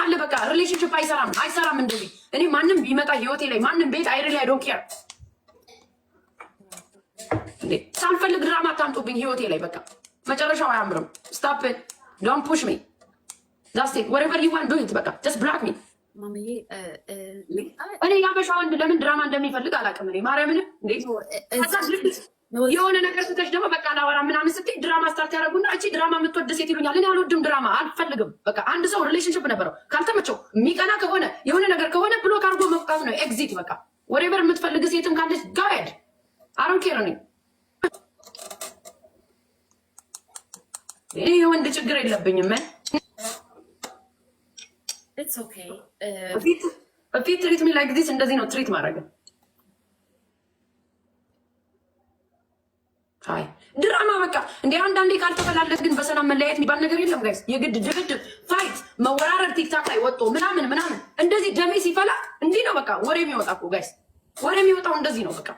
ካለ በቃ relationship አይሰራም፣ አይሰራም። እንደዚህ እኔ ማንም ቢመጣ ህይወቴ ላይ ማንም ቤት I really I don't care። እንዴ ሳልፈልግ ድራማ አታምጡብኝ ህይወቴ ላይ፣ በቃ መጨረሻው አያምርም። Stop, don't push me, that's it. Whatever you want, do it። በቃ just block me። ማመዬ። እኔ ያበሻ ወንድ ለምን ድራማ እንደሚፈልግ አላውቅም። እኔ ማርያምን እንዴ የሆነ ነገር ስተሽ ደግሞ በቃ ላወራ ምናምን ስትይ ድራማ start ያደረጉና እቺ ድራማ የምትወድ ሴት ይሉኛል። እኔ አልወድም፣ ድራማ አልፈልግም። በቃ አንድ ሰው relationship ነበረው፣ ካልተመቸው፣ የሚቀና ከሆነ፣ የሆነ ነገር ከሆነ block አድርጎ መውጣት ነው exit። በቃ whatever የምትፈልግ ሴትም ካለች go ahead, I don't care። እኔ የወንድ ችግር የለብኝም። It's okay. If you treat me like this እንደዚህ ነው treat ማድረግ። አይ ድራማ በቃ እንደ አንዳንዴ ካልተፈላለግ ግን በሰላም መለያየት የሚባል ነገር የለም guys። የግድ ድብድብ፣ fight፣ መወራረድ ቲክታክ ላይ ወጥቶ ምናምን ምናምን እንደዚህ ደሜ ሲፈላ እንዲህ ነው በቃ ወሬ የሚወጣ እኮ guys። ወሬ የሚወጣው እንደዚህ ነው በቃ።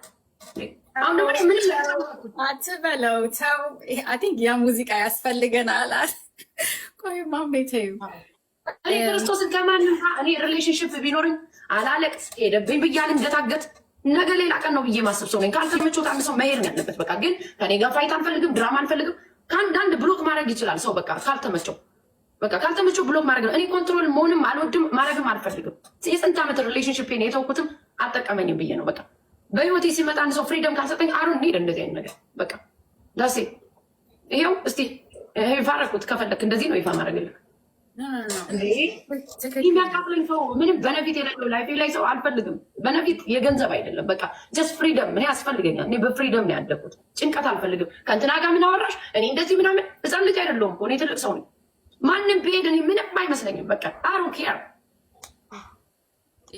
አሁን ደግሞ እኔ ምንም አትበለው ተው። I think ያ ሙዚቃ ያስፈልገናል። ቆይ ማሜ ተይው። እኔ ክርስቶስን ከማንም ጋር እኔ relationship ቢኖርኝ አላለቅስ፣ ሄደብኝ ብዬ አልንገታገት። ነገ ሌላ ቀን ነው ብዬ ማሰብ ሰው ነኝ። ካልተመቾት አንድ ሰው መሄድ ነው ያለበት። በቃ ግን ከኔ ጋር fight አልፈልግም፣ ድራማ አልፈልግም። ከአንዳንድ block ማድረግ ይችላል ሰው፣ በቃ ካልተመቸው፣ በቃ ካልተመቸው block ማድረግ ነው። እኔ control መሆንም አልወድም፣ ማድረግም አልፈልግም። የስንት ዓመት relationship የተውኩትም አልጠቀመኝም ብዬ ነው። በቃ በህይወቴ ሲመጣ አንድ ሰው freedom ካልሰጠኝ I don't need እንደዚህ አይነት ነገር። በቃ that's it። ይሄው እስቲ ይፋ አደረኩት። ከፈለክ እንደዚህ ነው ይፋ ማድረግልህ። የሚያቃጥለኝ ሰው፣ ምንም benefit የሌለው life ኤ ላይ ሰው አልፈልግም። Benefit የገንዘብ አይደለም። በቃ just freedom እኔ ያስፈልገኛል። እኔ በ freedom ነው ያደግኩት። ጭንቀት አልፈልግም። ከእንትና ጋር ምን አወራሽ፣ እኔ እንደዚህ ምናምን። ህፃን ልጅ አይደለሁም እኮ፣ እኔ ትልቅ ሰው ነኝ። ማንም ቢሄድ እኔ ምንም አይመስለኝም። በቃ I don't care.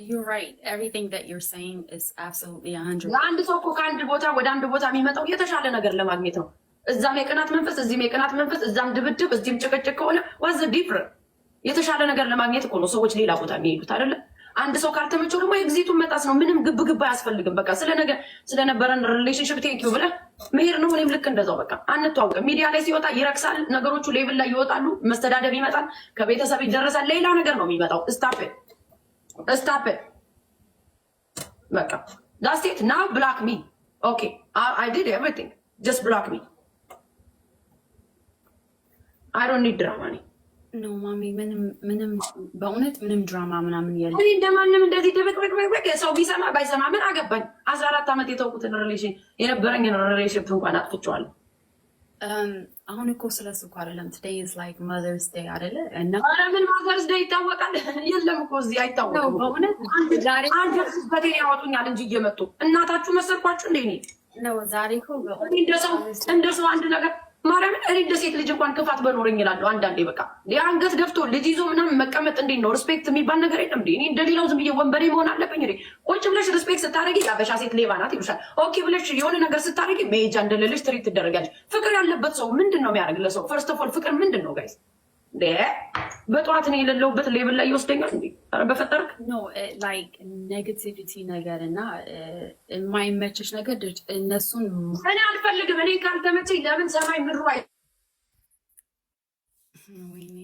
You're right. Everything that you're saying is absolutely 100. ለአንድ ሰው እኮ ከአንድ ቦታ ወደ አንድ ቦታ የሚመጣው የተሻለ ነገር ለማግኘት ነው። እዛም የቅናት መንፈስ፣ እዚህም የቅናት መንፈስ፣ እዛም ድብድብ፣ እዚህም ጭቅጭቅ ከሆነ what's the difference? የተሻለ ነገር ለማግኘት እኮ ነው ሰዎች ሌላ ቦታ የሚሄዱት አይደለ? አንድ ሰው ካልተመቸው ደግሞ exit ኡን መጣስ ነው። ምንም ግብ ግብ አያስፈልግም። በቃ ስለ ነገ ስለነበረን relationship thank you ብለህ መሄድ ነው። እኔም ልክ እንደዛው በቃ አንተዋወቅም። ሚዲያ ላይ ሲወጣ ይረክሳል። ነገሮቹ level ላይ ይወጣሉ። መስተዳደብ ይመጣል። ከቤተሰብ ይደረሳል። ሌላ ነገር ነው የሚመጣው። Stop, stop፣ በቃ that's it. Now block me, okay? I did everything, just block me. I don't need drama እኔ። No ማሚ፣ ምንም ምንም፣ በእውነት ምንም ድራማ ምናምን የለም። እኔ እንደማንም እንደዚህ ድብቅብቅብቅ ሰው ቢሰማ ባይሰማ ምን አገባኝ? 14 ዓመት የተውኩትን relation፣ የነበረኝን relationship እንኳን አጥፍቼዋለሁ። አሁን እኮ ስለ እሱ እኮ አይደለም። Today is like Mother's Day አይደለ? እና ኧረ ምን Mother's Day ይታወቃል? የለም እኮ እዚህ አይታወቅም። በእውነት ዛሬ አንድ በቴን ያወጡኛል እንጂ እየመጡ። እናታችሁ መሰልኳችሁ እንዴ? እኔ ነው ዛሬ እኮ እኔ እንደ ሰው አንድ ነገር ማርያምን እኔ እንደ ሴት ልጅ እንኳን ክፋት በኖረኝ እላለሁ። አንዳንዴ በቃ አንገት ደፍቶ ልጅ ይዞ ምናምን መቀመጥ እንዴት ነው? Respect የሚባል ነገር የለም እንዴ? እኔ እንደሌላው ዝም ብዬ ወንበዴ መሆን አለብኝ እንዴ? ቁጭ ብለሽ respect ስታደርጊ የአበሻ ሴት ሌባ ናት ይሉሻል። Okay ብለሽ የሆነ ነገር ስታደርጊ መሄጃ እንደሌለሽ treat ትደረጊያለሽ። ፍቅር ያለበት ሰው ምንድን ነው የሚያደርግ ለሰው? First of all ፍቅር ምንድን ነው guys? በጠዋት እኔ የሌለሁበት level ላይ ይወስደኛል እንዴ? ኧረ በፈጠርክ። No, like negativity ነገር እና የማይመችሽ ነገር እነሱን እኔ አልፈልግም። እኔ ካልተመቸኝ ለምን ሰማይ ምድሩ ወይኔ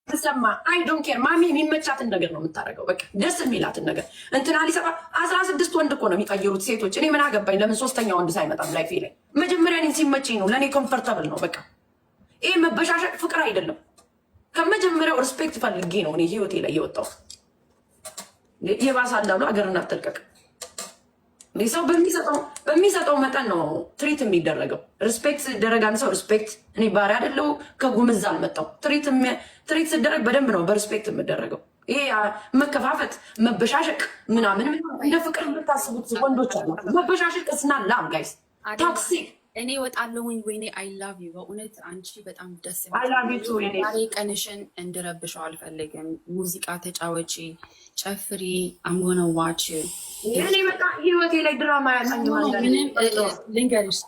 ተሰማ I don't care። ማሚ የሚመቻትን ነገር ነው የምታደርገው። በቃ ደስ የሚላትን ነገር እንትና ሊሰባ 16 ወንድ እኮ ነው የሚቀይሩት ሴቶች። እኔ ምን አገባኝ? ለምን ሶስተኛ ወንድ ሳይመጣም life ኤ ላይ መጀመሪያ እኔን ሲመቸኝ ነው ለእኔ comfortable ነው። በቃ ይሄ መበሻሸቅ ፍቅር አይደለም። ከመጀመሪያው respect ፈልጌ ነው እኔ ህይወቴ ላይ የወጣው። የባሰ እንዳሉ ሀገርን አትልቀቅ። ሰው በሚሰጠው መጠን ነው treat የሚደረገው። Respect ሲደረግ አንድ ሰው respect፣ እኔ ባሪያ አይደለሁ፣ ከጉምዝ አልመጣው። Treat ስደረግ በደንብ ነው በ respect የምደረገው። ይሄ መከፋፈት፣ መበሻሸቅ ምናምን እንደ ፍቅር የምታስቡት ወንዶች አሉ። መበሻሸቅ it's not love, guys, toxic። እኔ እወጣለሁኝ። ወይኔ I love you፣ በእውነት አንቺ በጣም ደስ I love you too የኔ። ዛሬ ቀንሽን እንድረብሸው አልፈልግም። ሙዚቃ ተጫወቺ፣ ጨፍሪ። I'm gonna watch. እኔ በቃ ህይወቴ ላይ ድራማ ያጣኝ። ምንም ልንገርሽ፣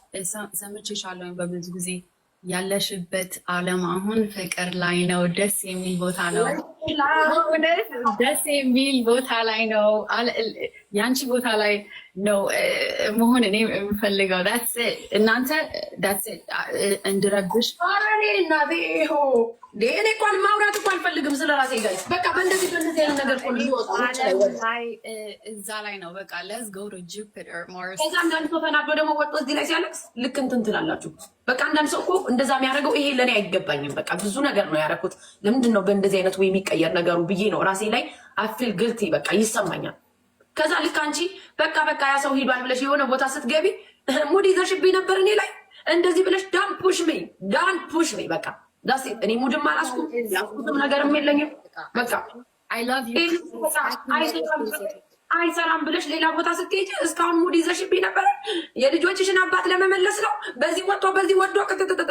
ሰምቼሻለሁኝ በብዙ ጊዜ። ያለሽበት ዓለም አሁን ፍቅር ላይ ነው። ደስ የሚል ቦታ ነው። በእውነት ደስ የሚል ቦታ ላይ ነው። የአንቺ ቦታ ላይ ነው መሆን እኔ የምፈልገው። That's it። እናንተ that's it። እንድረብሽ ኧረ እኔ እናቴ ሆ እኔ እንኳን ማውራት እኮ አልፈልግም ስለ ራሴ guys። በቃ በእንደዚህ አይነት ነገር እኮ ነው ውጭ ላይ ላይ እዛ ላይ ነው በቃ፣ let's go to Jupiter, Mars። ከዛ አንዳንድ ሰው ተናዶ ደግሞ ወጥቶ እዚህ ላይ ሲያለቅስ ልክ እንትን ትላላችሁ። በቃ አንዳንድ ሰው እኮ እንደዛ የሚያደርገው ይሄ ለእኔ አይገባኝም፣ በቃ ብዙ ነገር ነው ያደረኩት፣ ለምንድን ነው በእንደዚህ አይነት ወይ የሚቀየር ነገሩ ብዬ ነው ራሴ ላይ I feel guilty በቃ ይሰማኛል። ከዛ ልክ አንቺ በቃ በቃ ያ ሰው ሂዷል ብለሽ የሆነ ቦታ ስትገቢ ሙድ ይዘሽብኝ ነበር እኔ ላይ እንደዚህ ብለሽ don't push me, don't push me፣ በቃ that's it። እኔ ሙድም አላስኩም፣ ያስኩትም ነገርም የለኝም። በቃ አይሰራም ብለሽ ሌላ ቦታ ስትሄጂ እስካሁን ሙድ ይዘሽብኝ ነበረ። የልጆችሽን አባት ለመመለስ ነው። በዚህ ወጥቶ በዚህ ወዶ ቅጥጥጥጥ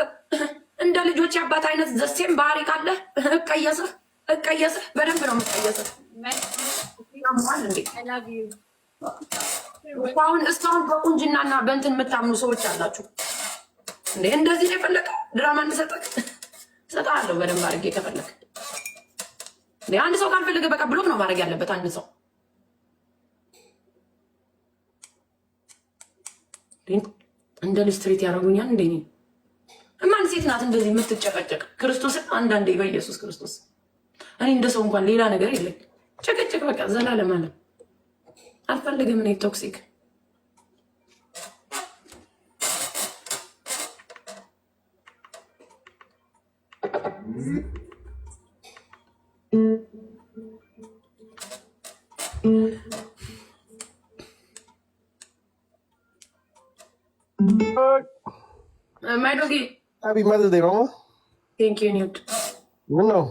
እንደ ልጆች አባት አይነት the same ባህሪ ካለ እቀየስህ እቀየስህ፣ በደንብ ነው የምቀየስህ። እንዴ እስካሁን እስካሁን በቁንጅናና በእንትን የምታምኑ ሰዎች አላችሁ እንዴ? እንደዚህ ነው የፈለገው ድራማ እንሰጠህ እሰጥሃለሁ በደንብ አድርጌ ከፈለግ። አንድ ሰው ካልፈለገ በቃ block ነው ማድረግ ያለበት። አንድ ሰው እንደ ልጅ treat ያደርጉኛል እንደ ማን ሴት ናት እንደዚህ የምትጨቀጨቅ? ክርስቶስን አንዳንዴ በኢየሱስ ክርስቶስ እኔ እንደ ሰው እንኳን ሌላ ነገር የለኝ። ጭቅጭቅ በቃ ዘላለም አለ አልፈልግም። እኔ toxic። My doggy. Happy Mother's Day, Mama. Thank you ኒውድ። ምን ነው?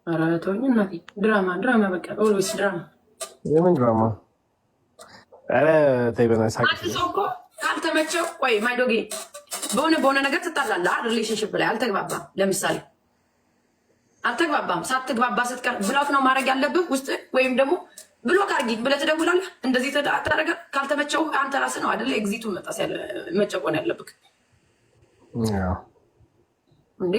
ኧረ ተወኝ እናቴ። ድራማ ድራማ፣ በቃ always ድራማ። የምን ድራማ? ኧረ ተይ በእናትሽ። አንድ ሰው እኮ ካልተመቸው፣ ቆይ my doggy፣ በሆነ በሆነ ነገር ትጣላለህ። Relationship ላይ አልተግባባም። ለምሳሌ አልተግባባም። ሳትግባባ ስትቀር block ነው ማድረግ ያለብህ ውስጥ ወይም ደግሞ block አድርጊ ብለህ ትደውላለህ። እንደዚህ ታደርጋለህ። ካልተመቸው አንተ ራስህ ነው አይደለ exit ኡን መጣስ መጨቆን ያለብህ እንዴ።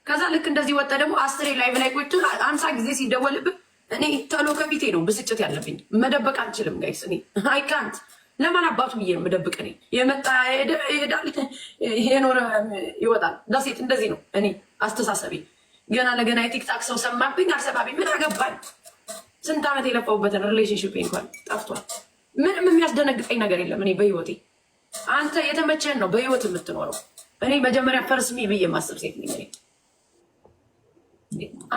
ከዛ ልክ እንደዚህ ወጣ ደግሞ 10 live ላይ ቁጭ 50 ጊዜ ሲደወልብህ እኔ ተሎ ከፊቴ ነው ብስጭት ያለብኝ። መደበቅ አልችልም ጋይስ። እኔ አይ ካንት። ለማን አባቱ ብዬ ነው መደብቅ? እኔ የመጣ ይሄዳል፣ የኖረ ይወጣል። That's it። እንደዚህ ነው እኔ አስተሳሰቤ። ገና ለገና የ TikTok ሰው ሰማብኝ አልሰማብኝ ምን አገባኝ? ስንት ዓመት የለፋሁበትን relationship እንኳን ጠፍቷል። ምንም የሚያስደነግጠኝ ነገር የለም። እኔ በህይወቴ አንተ የተመቸህን ነው በህይወት የምትኖረው። እኔ መጀመሪያ first me ብዬ የማስብ ሴት ነኝ። እኔ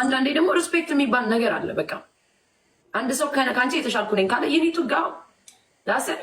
አንዳንዴ ደግሞ respect የሚባል ነገር አለ። በቃ አንድ ሰው ከአንቺ የተሻልኩ ነኝ ካለ you need to go, that's it.